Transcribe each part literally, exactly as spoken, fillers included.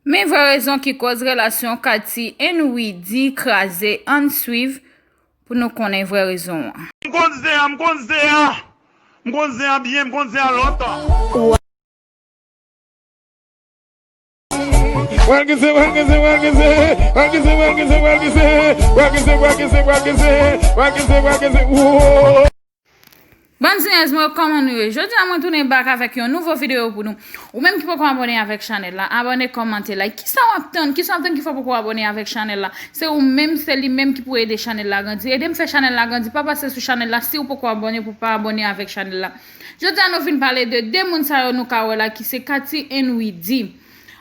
Men vrè rezon ki koz relasyon Katy and Widy kraze, ann swiv pou nou konnen vrè rezon an. M konn zen an, m konn zen an. M konn zen an byen, m konn zen an lontan. Bann zenyèz mwen, kòman nou ye? Jodi a mwen tounen back avèk yon nouvo videyo pou nou. Ou menm ki poko abòne avèk chanèl la, abòne, kòmante, like. Kisa w ap tann? Kisa w ap tann ki fè w poko abòne avèk chanèl la? Se ou menm, se li menm ki pou ede chanèl la grandi. Ede m fè chanèl la grandi, pa pase sou chanèl la si w poko abòne pou w pa abòne avèk chanèl la. Jodi a nou vin pale de de moun sa yo nou ka wè la ki se Katy and Widy.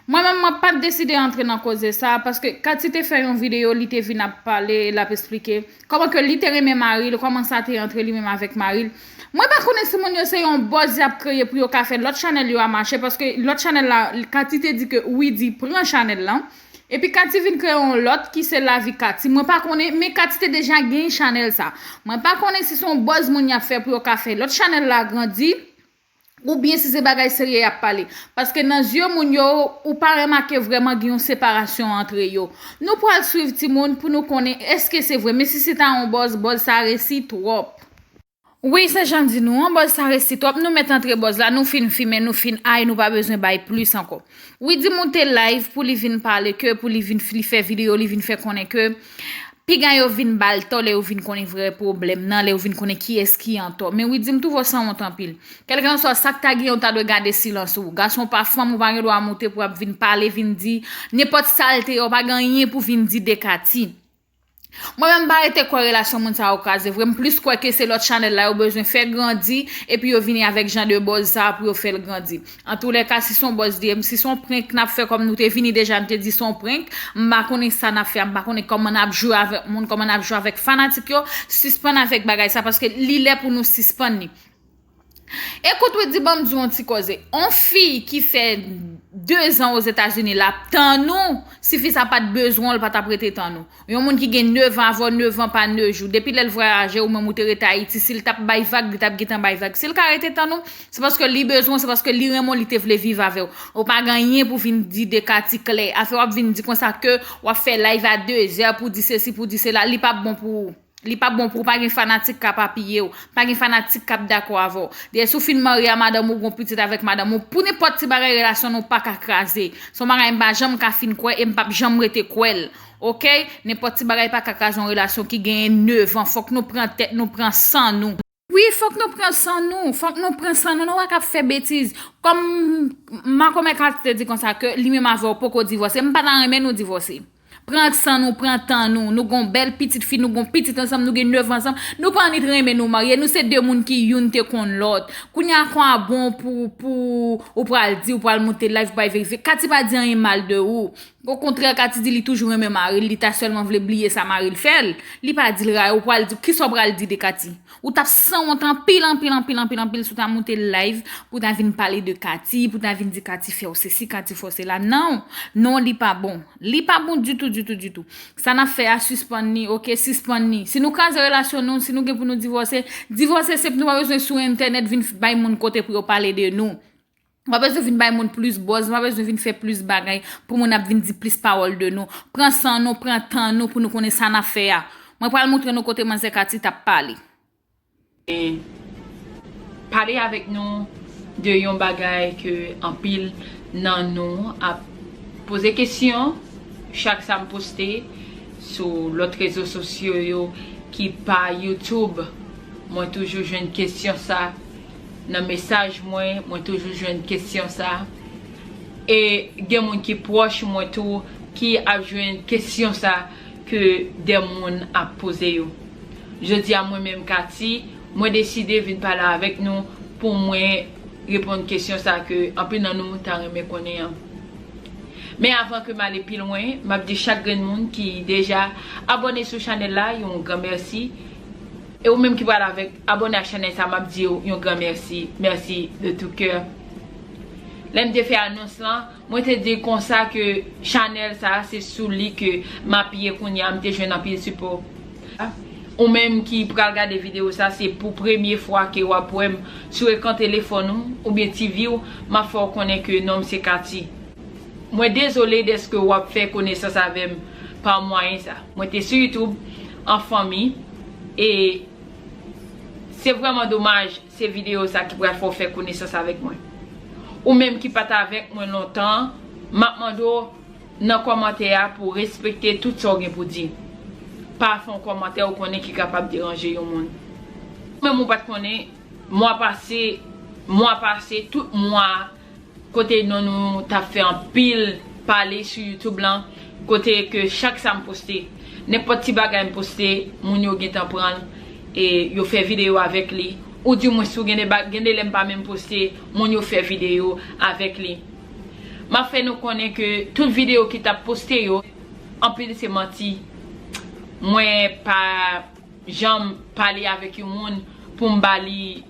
Mwen menm mwen pa t deside antre nan koze sa a, paske Katy te fè yon videyo, li te vin ap pale, l ap eksplike kòman ke li te renmen mari l, kòman sa te antre li menm avèk mari l. Mwen pa konnen si moun yo se yon buzz y ap kreye pou yo ka fè lòt chanèl yo a mache, paske lòt chanèl la, Katy te di ke Widy pran chanèl lan. Epi Katy vin kreye yon lòt ki se Lavi Katy. Mwen pa konnen, men Katy te deja gen chanèl sa. Mwen pa konnen si se yon buzz moun y ap fè pou yo ka fè lòt chanèl la grandi, oubyen si se bagay serye y ap pale. Paske nan zye moun yo, ou pa remake vrèman gen yon separasyon antre yo. Nou pral swiv timoun pou nou konnen èske se vre. Men si se ta yon buzz, buzz sa resi twòp. Wi, se jan m di nou an, buzz sa resi twòp. Nou mèt antre buzz la, nou fin fimen, nou fin ay, nou pa bezwen bay plis ankò. Widy moute live pou li vin pale ke, pou li vin, li fè videyo, li vin fè konnen ke piga yo vin ba l tò lè yo vin konnen vrè pwoblèm nan, lè yo vin konnen kiyès ki antò. Men Widy, m twouve w sanwont anpil. Kèlkanswa sa k ta gen, ou ta dwe gade silans ou. Gason pa fanm, ou pa gen dwa moute pou ap vin pale, vin di nenpòt salte, ou pa gen anyen pou vin di de Katy. Mwen menm m pa rete kwè relasyon moun sa yo kraze vre, m plis kwè ke se lòt chanèl la yo bezwen fè grandi, epi yo vini avèk jan de buzz sa a pou yo fè l grandi. Antoulèka, si se yon buzz li ye, si se yon prank n ap fè kòm nou te vini deja, n te di se yon prank, m pa konnen sa n ap fè a, m pa konnen kòman n ap jwe avèk moun, kòman n ap jwe avèk fanatik yo, sispann avèk bagay sa, paske li lè pou nou sispann li. Ekout, Widy, ban m di w yon ti koze. On fi ki fè de zan Ozetazini, l ap tann ou, si fi sa pa t bezwen w, l pa t ap rete tann ou. Yon moun ki gen nèf an avè w, nèf an pa nèf jou. Depi lè l vwayaje, ou menm ou te rete Ayiti, si l t ap bay vag, li t ap gentan bay vag. Si l ka rete tann ou, se paske li bezwen w, se paske li renmen w, li te vle viv avè w. Ou pa gen anyen pou vin di de Katy klè. Afè w ap vin di konsa ke w ap fè live a de zè pou di sesi, pou di sela, li p ap bon pou ou. Li p ap bon pou ou, pa gen fanatik k ap apiye w, pa gen fanatik k ap dakò avè w. Dayè, si w fin marye a madanm ou, gon pitit avèk madanm ou, pou nenpòt ti bagay, relasyon nou pa ka kraze. Se yon bagay m pa janm ka fin kwè e m p ap janm rete kwè l. Oke? Nenpòt ti bagay pa ka kraze yon relasyon ki genyen nèf an. Fòk nou pran tèt nou, pran san nou. Wi, fòk nou pran san nou, fòk nou pran san nou, nou pa ka ap fè betiz. Kòm makomè Katy te di konsa ke li menm avè w poko divòse, m pa ta renmen nou divòse. Pran san nou, pran tan nou. Nou gon bèl pitit fi, nou gon pitit ansanm, nou gen nèf ansanm. Nou pa annik renmen nou marye. Nou se de moun ki youn te konn lòt. Kounye a, kwa bon pou, pou ou pral di, ou pral monte live, ou pral verifye. Katy pa di anyen mal de ou. Okontrè, Katy di li toujou renmen mari l, li ta sèlman vle bliye sa mari l fè l. Li pa di l rayi, ou pral di, kisa w pral di de Katy? Ou t ap sanwont anpil, anpil, anpil, anpil, anpil si w ta monte live pou w ta vin pale de Katy, pou w ta vin di Katy fè w sesi, Katy fè w sela. Non, non, li pa bon. Li pa bon ditou, ditou, ditou. Sa n ap fè a, sispann li, oke, sispann li. Si nou kraze relasyon nou, si nou gen pou nou divòse, divòse senp, nou pa bezwen sou entènèt vin f-, bay moun kote pou yo pale de nou. Nou pa bezwen vin bay moun plis buzz, nou pa bezwen vin fè plis bagay pou moun ap vin di plis pawòl de nou. Pran san nou, pran tan nou pou nou konnen sa n ap fè a. Mwen pral montre nou kote manzè Katy t ap pale. E pale avèk nou de yon bagay ke anpil nan nou ap poze kesyon chak sa m poste sou lòt rezo sosyo yo ki pa YouTube. Mwen toujou jwenn kesyon sa nan mesaj mwen, mwen toujou jwenn kesyon sa. E gen moun ki pwòch mwen tou ki ap jwenn kesyon sa ke de moun ap poze yo. Jodi a, mwen menm, Katy, mwen deside vin pale avèk nou pou mwen reponn kesyon sa ke anpil nan nou ta renmen konnen an. Men avan ke m ale pi lwen, m ap di chak grenn moun ki deja abòne sou chanèl la yon gran mèsi. E ou menm ki pral avèk abòne ak chanèl sa, m ap di w yon gran mèsi. Mèsi de tout cœur. Lè m te fè anons lan, mwen te di konsa ke chanèl sa, se sou li ke m apiye kounye a, m te jwenn anpil sipò. Ou menm ki pral gade videyo sa, se pou premye fwa ke w ap wè m sou ekran telefòn ou, oubyen T V w, m ap fè w konnen ke non m se Katy. Mwen dezole dèske w ap fè konesans avè m pa mwayen sa. Mwen te sou YouTube an fanmi e se vrèman domaj se videyo sa ki pral fè w fè konesans avèk mwen. Ou menm ki pa t avèk mwen lontan, m ap mande w nan kòmantè a pou w respekte tout sa w gen pou di. Pa fè yon kòmantè ou konnen ki kapab deranje yon moun. Ou menm ou pa t konnen, mwa pase, mwa pase, tout mwa kote non nou t ap fè anpil pale sou YouTube lan, kote ke chak sa m poste, nenpòt ti bagay m poste, moun yo gentan pran l e yo fè videyo avèk li. Ou di mwen si w gen de ba- gen de lè m pa menm poste, moun yo fè videyo avèk li. M ap fè nou konnen ke tout videyo ki t ap poste yo, anpil se manti. Mwen pa janm pale avèk yon moun pou m ba li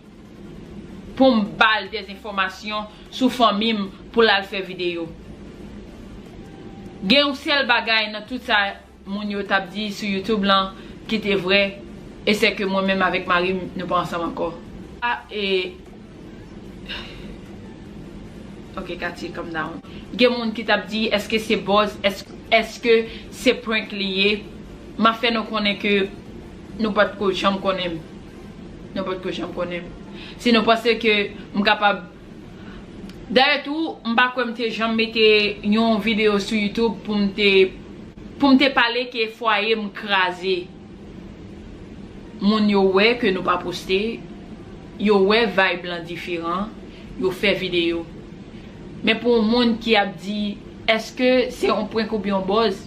pou m ba l dèzenfòmasyon sou fanmi m pou l al fè videyo. Gen yon sèl bagay nan tout sa moun yo t ap di sou YouTube lan ki te vrè, e se ke mwen menm avèk mari m, nou pa ansanm ankò. A, e, ok, Katie, calm down. Gen moun ki t ap di, èske se buzz, èske, èske se prank li ye? M ap fè nou konnen ke nou pa t ko janm konnen m. Nou pa t ko janm konnen m. Si nou panse ke m kapab Dayè tou, m pa kwè m te janm mete yon videyo sou YouTube pou m te, pou m te pale ke fwaye m kraze. Moun yo wè ke nou pa poste, yo wè vibe lan diferan, yo fè videyo. Men pou yon moun ki ap di, èske se yon prank oubyen yon buzz?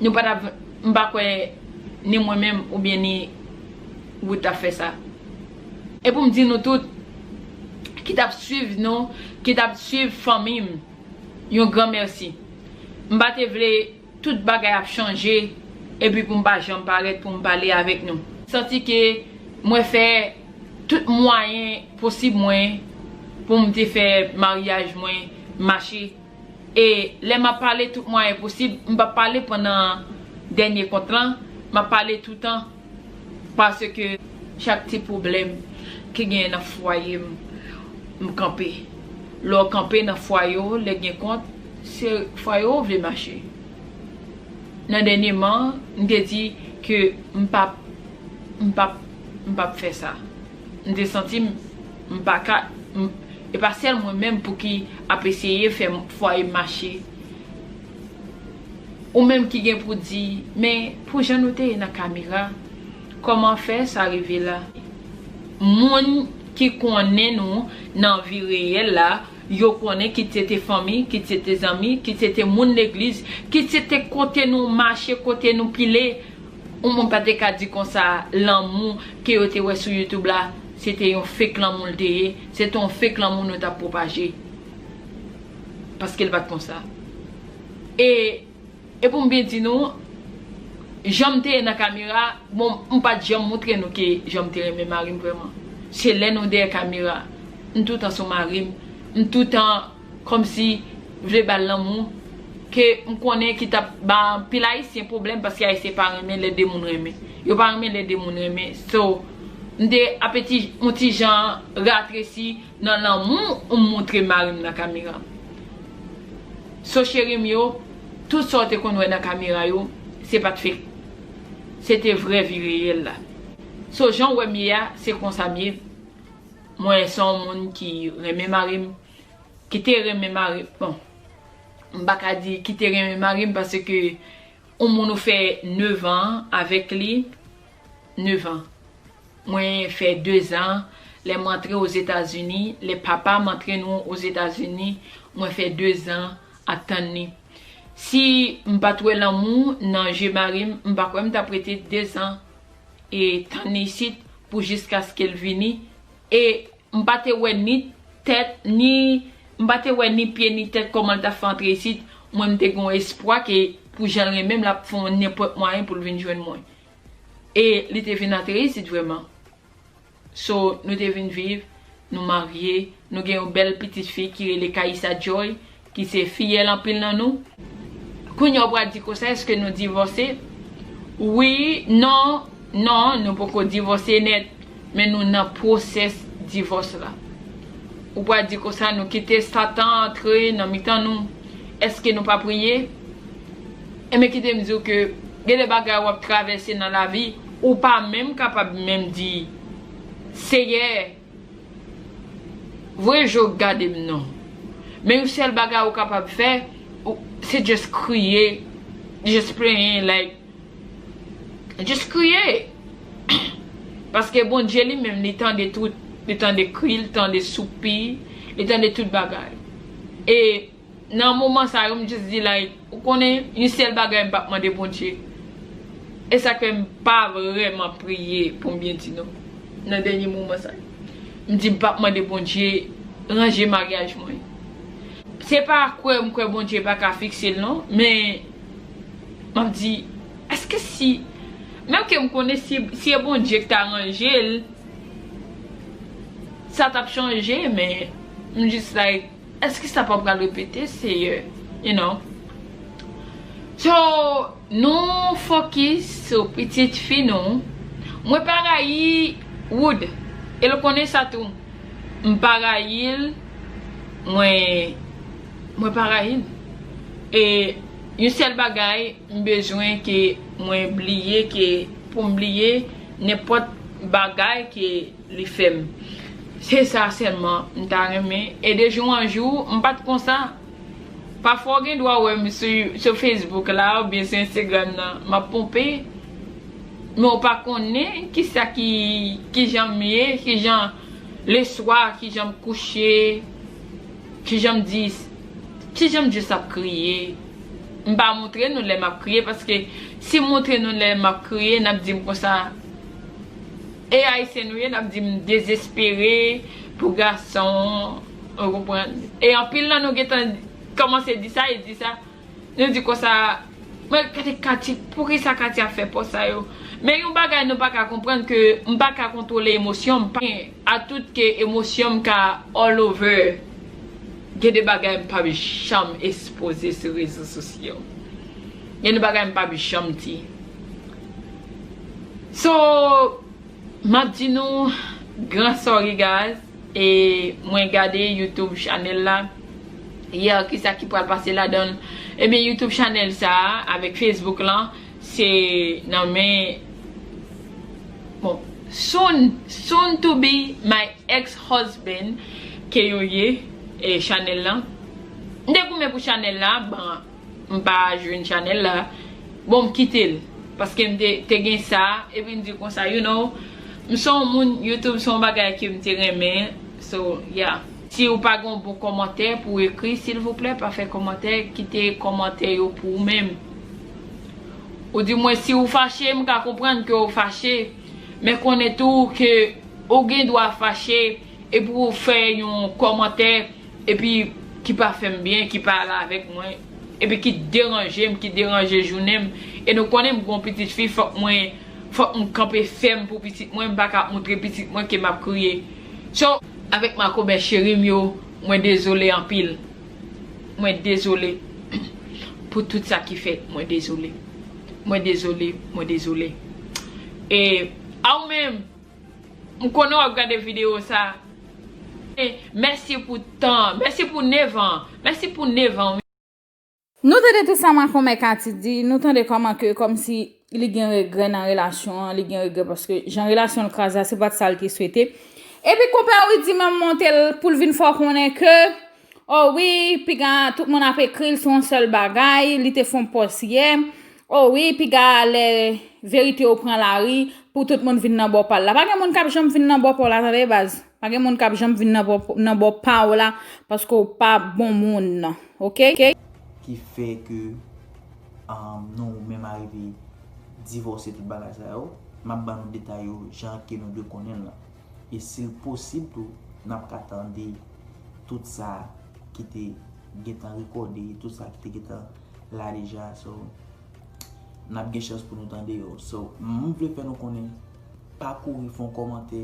Nou pa t ap, m pa kwè ni mwen menm oubyen ni Wood t ap fè sa. E pou m di nou tout ki t ap swiv nou, ki t ap swiv fanmi m, yon gran mèsi. M pa te vle tout bagay ap chanje epi pou m pa janm parèt pou m pale avèk nou. Santi ke mwen fè tout mwayen posib mwen pou m te fè maryaj mwen mache. E lè m ap pale tout mwayen posib, m p ap pale pandan dènye kont lan, m ap pale toutan, paske chak ti pwoblèm ki genyen nan fwaye m, m kanpe. Lè w kanpe nan fwaye w, lè gen kont, se fwaye w vle mache. Nan dènyeman, m te di ke m p ap, m p ap, m p ap fè sa. M te santi m, m pa ka, m, e pa sèl mwen menm pou ki ap eseye fè fwaye m mache. Ou menm ki gen pou di, men pou jan nou te ye nan kamera, kòman fè sa rive la? Moun ki konnen nou nan vi reyèl la, yo konnen kit se te fanmi, kit se te zanmi, kit se te moun legliz, kit se te kote nou mache, kote nou pile. Yon moun pa te ka di konsa lanmou ke yo te wè sou YouTube la, se te yon fake lanmou l te ye, se te yon fake lanmou nou t ap pwopaje. Paske l pa t konsa. E, e pou m byen di nou, jan m te ye nan kamera, bon, m pa t janm montre nou ke jan m te renmen mari m vrèman. Se lè nou dèyè kamera, m toutan sou mari m, m toutan kòmsi vle ba l lanmou ke m konnen ki t ap ba anpil Ayisyen pwoblèm, paske Ayisyen pa renmen lè de moun renmen. Yo pa renmen lè de moun renmen. So, m te ap ti, yon ti jan ratresi nan lanmou m montre mari m nan kamera. So, cheri m yo, tout sa w te konn wè nan kamera yo, se pa t fake. Se te vrè vi reyèl la. So, jan w wè m ye a, se konsa m ye. Mwen se yon moun ki renmen mari m, ki te renmen mari, bon, m pa ka di ki te renmen mari m paske yon moun ou fè nèf an avèk li, nèf an. Mwen fè de zan, lè m antre Ozetazini, lè papa m antre nou Ozetazini, mwen fè de zan ap tann li. Si m pa t wè lanmou nan je mari m, m pa kwè m t ap rete de zan e tann li isit pou jiskaske l vini. E m pa te wè ni tèt, ni, m pa te wè ni pye, ni tèt kòman l t ap fè antre isit. Mwen, m te gen yon espwa ke pou jan l renmen m, l ap fè yon nenpòt mwayen pou l vin jwenn mwen. E li te vin antre isit vrèman. So, nou te vin viv, nou marye, nou gen yon bèl pitit fi ki rele Kaïssa Joy, ki se fiyèl anpil nan nou. Kounye a w pral di konsa, èske nou divòse? Wi, non, non, nou poko divòse nèt, men nou nan pwosès divòs la. Ou pral di konsa, nou kite Satan antre nan mitan nou, Èske nou pa priye? Enben, kite m di w ke gen de bagay w ap travèse nan lavi, ou pa menm kapab menm di, Seyè, voye je w gade m non. Men yon sèl bagay ou kapab fè, ou- se just kriye, just plenyen, like, just kriye. Paske Bondye li menm, li tande tout. Li tande kri, li tande soupi, li tande tout bagay. E nan moman sa yo, m just di, like, ou konnen, yon sèl bagay m p ap mande Bondye. E sa k fè m pa vrèman priye, pou m byen di nou, nan dènye moman sa yo. M di m p ap mande Bondye ranje maryaj mwen. Se pa kwè m kwè Bondye pa ka fikse l non, men m ap di, èske si, menm ke m konnen si, si e Bondye ki ta ranje l, sa t ap chanje, men m just like, èske sa pa pral repete, Seyè? You know? So, nou fokis sou pitit fi nou. Mwen pa rayi Wood. E l konnen sa tou. M pa rayi l. Mwen, mwen pa rayi l. E yon sèl bagay, m bezwen ke mwen bliye, ke pou m bliye nenpòt bagay ke li fè m. Se sa sèlman m ta renmen. E de jou an jou, m pa t konsa. Pafwa w gen dwa wè m sou, sou Facebook la oubyen sou Instagram nan, m ap ponpe. Men w pa konnen kisa ki, kijan m ye, kijan leswa, kijan m kouche, kijan m di, kijan m just ap kriye. M pa montre nou lè m ap kriye, paske si m montre nou lè m ap kriye, n ap di m konsa, e Ayisyen nou ye, n ap di m dezespere pou gason, ou konprann? E anpil nan nou gentan kòmanse di sa, e di sa. Nou di konsa, men gade Katy, poukisa Katy ap fè pòz sa yo? Men yon bagay nou pa ka konprann ke m pa ka kontwole emosyon m, pa gen a tout ke emosyon m ka all over. Gen de bagay m p ap janm ekspoze sou rezo sosyo. Gen de bagay m p ap janm di. So, m ap di nou, gran sorry guys, e mwen gade YouTube channel la. Yeah, kisa ki pral pase ladan l? Ebyen, YouTube channel sa a, avèk Facebook lan, se nan men, bon, soon, soon to be my ex-husband ke yo ye, e channel lan. M te goumen pou channel la, bon, m pa jwenn channel la. Bon, m kite l. Paske m te, te gen sa, epi m di konsa, you know, m se yon moun, YouTube se yon bagay ke m te renmen. So, yeah. Si ou pa gen yon bon kòmantè pou w ekri, silvouplè, pa fè kòmantè, kite kòmantè yo pou ou menm. Ou di mwen, si ou fache, m ka konprann ke ou fache, men konnen tou ke ou gen dwa fache, epi ou fè yon kòmantè, epi ki pa fè m byen, ki pa ale avèk mwen, epi ki deranje m, ki deranje jounen m. E nou konnen m gon pitit fi, fòk mwen, fòk m kanpe fèm pou pitit mwen, m pa ka ap montre pitit mwen ke m ap kriye. So, avèk makomè cheri m yo, mwen dezole anpil. Mwen dezole pou tout sa ki fèt, mwen dezole. Mwen dezole, mwen dezole. E a ou menm, m konnen w ap gade videyo sa. E mèsi pou tan, mèsi pou nèf an, mèsi pou nèf an. Nou tande tout sa makomè Katy di, nou tande kòman ke kòmsi li gen regrè nan relasyon an, li gen regrè paske jan relasyon l kraze a, se pa t sa l te swete. Epi konpè Rudy menm monte l pou l vin fè w konnen ke, o wi, piga tout moun ap ekri l sou yon sèl bagay, li te fè yon pòs yè. O wi, piga lè verite yo pran lari, pou tout moun vin nan bò pa l la. Pa gen moun k ap janm vin nan bò pa w la, tande baz. Pa gen moun k ap janm vin nan bò, nan bò pa w la, paske w pa bon moun, oke? Ki fè ke, um, nou menm arive divòse tout bagay sa yo. M ap ban nou detay yo jan ke nou dwe konnen l lan. E si l posib tou, n ap ka tande tout sa ki te gentan rekòde, tout sa ki te gentan la deja. So, n ap gen chans pou nou tande yo. So, m vle fè nou konnen, pa kouri fè yon kòmantè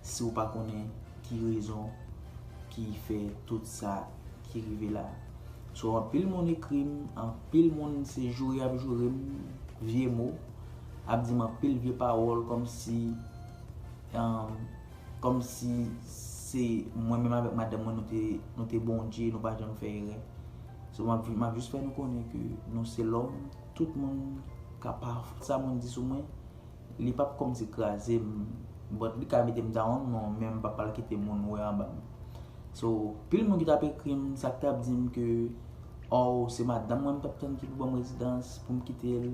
si w pa konnen ki rezon ki fè tout sa ki rive la. So, anpil moun ekri m, anpil moun se joure y ap joure m, vye mo, ap di m anpil vye pawòl, kòmsi, um, kòmsi se mwen menm avèk madanm mwen, nou te, nou te Bondye, nou pa janm fè erè. So, m ap, m ap jis fè nou konnen ke nou se lòm, tout moun ka pa, sa moun di sou mwen, li p ap kòmsi kraze m, but li ka mete m down, non, men m p ap al kite moun wè anba m. So, pil moun ki t ap ekri m, sa k t ap di m ke, oh, se madanm mwen m t ap tann ki pou ban m rezidans pou m kite l.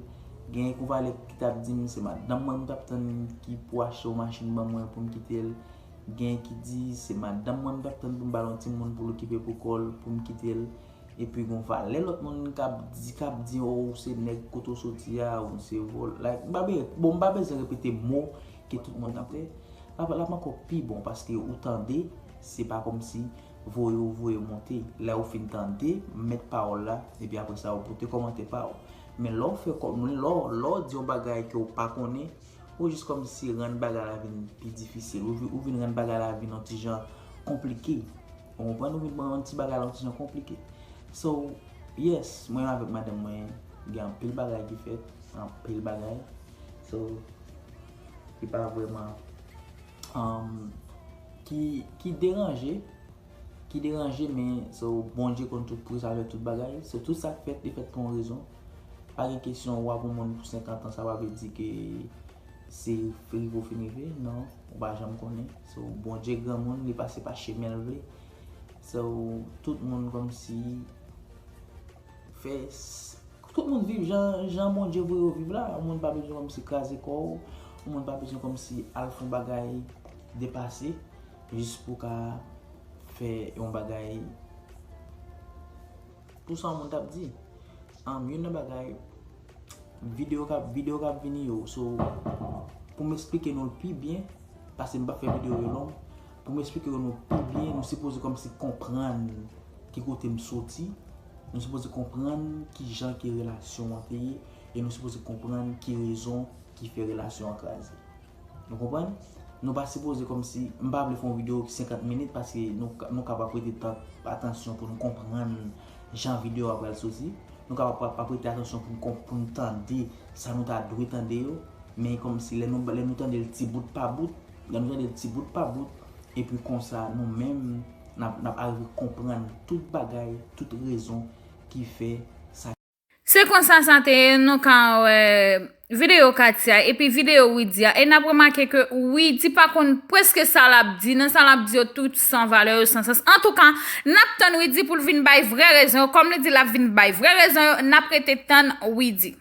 Gen yon valè ki t ap di m, se madanm mwen m t ap tann ki pou achte yon machin ban mwen pou m kite l. Gen ki di, se madanm mwen m t ap tann pou m ba l yon timoun pou l okipe pou kò l, pou m kite l. Epi gon valè lòt moun k ap di, k ap di, oh, ou se nèg kote w soti a, ou se vòl. Like, m pa be-, bon, m pa bezwen repete mo ke tout moun ap fè. L ap, l ap ankò pi bon paske ou tande, se pa kòmsi voye ou voye monte. Lè ou fin tande, mèt pawòl la, epi apre sa, ou pote kòmantè pa ou. Men lè w fè kòm, lè w, lè w di yon bagay ke w pa konnen, ou jis kòmsi rann bagay la vin pi difisil. Ou vi-, ou vin rann bagay la vin yon ti jan konplike. Ou konprann? Ou vin rann ti bagay la yon ti jan konplike. So, yes, mwen avèk madanm mwen, gen anpil bagay ki fèt, anpil bagay. So, li pa vrèman, um, ki, ki deranje, ki deranje, men, so, Bondye konn tout prizavè tout bagay. So, tout sa k fèt, li fèt pou yon rezon. Pa gen kesyon w ap yon moun pou senkant an, sa pa vle di ke se rive w fin rive, non, ou pa janm konnen. So, Bondye granmoun, li pase pa chemen l vle. So, tout moun kòmsi fè s-, tout moun viv jan, jan Bondye voye yo viv la. Yon moun pa bezwen kòmsi kraze kò w, yon moun pa bezwen kòmsi al fè yon bagay depase, jis pou ka fè yon bagay pou sa yon moun t ap di. Um, youn nan bagay, videyo k ap, videyo k ap vini yo. So, pou m eksplike nou l pi byen, paske m p ap fè videyo yo long, pou m eksplike nou l pi byen, nou sipoze kòmsi konprann ki kote m soti, nou sipoze konprann ki jan ke relasyon an te ye, e nou sipoze konprann ki rezon ki fè relasyon an kraze. Nou konprann? Nou pa sipoze kòmsi, m pa vle fè yon videyo ki senkant minit paske nou, nou kapab prete tan, atansyon pou nou konprann jan videyo a pral soti. Nou kapab pa, pa prete atansyon pou n konp-, pou n tande sa nou ta dwe tande yo. Men kòmsi lè nou, lè nou tande l ti bout pa bout, lè nou tande l ti bout pa bout, epi konsa nou menm, n ap, n ap arive konprann tout bagay, tout rezon ki fè sa. Se konsa sa te ye, nou ka wè videyo Katia epi videyo Widy a. E n ap remake ke Widy pa konn prèske sa l ap di, nan sa l ap di yo tout san valè, yo san sans. Antouka, n ap tann Widy pou l vin bay vrè rezon yo. Kòm li di l ap vin bay vrè rezon yo, n ap rete tann Widy.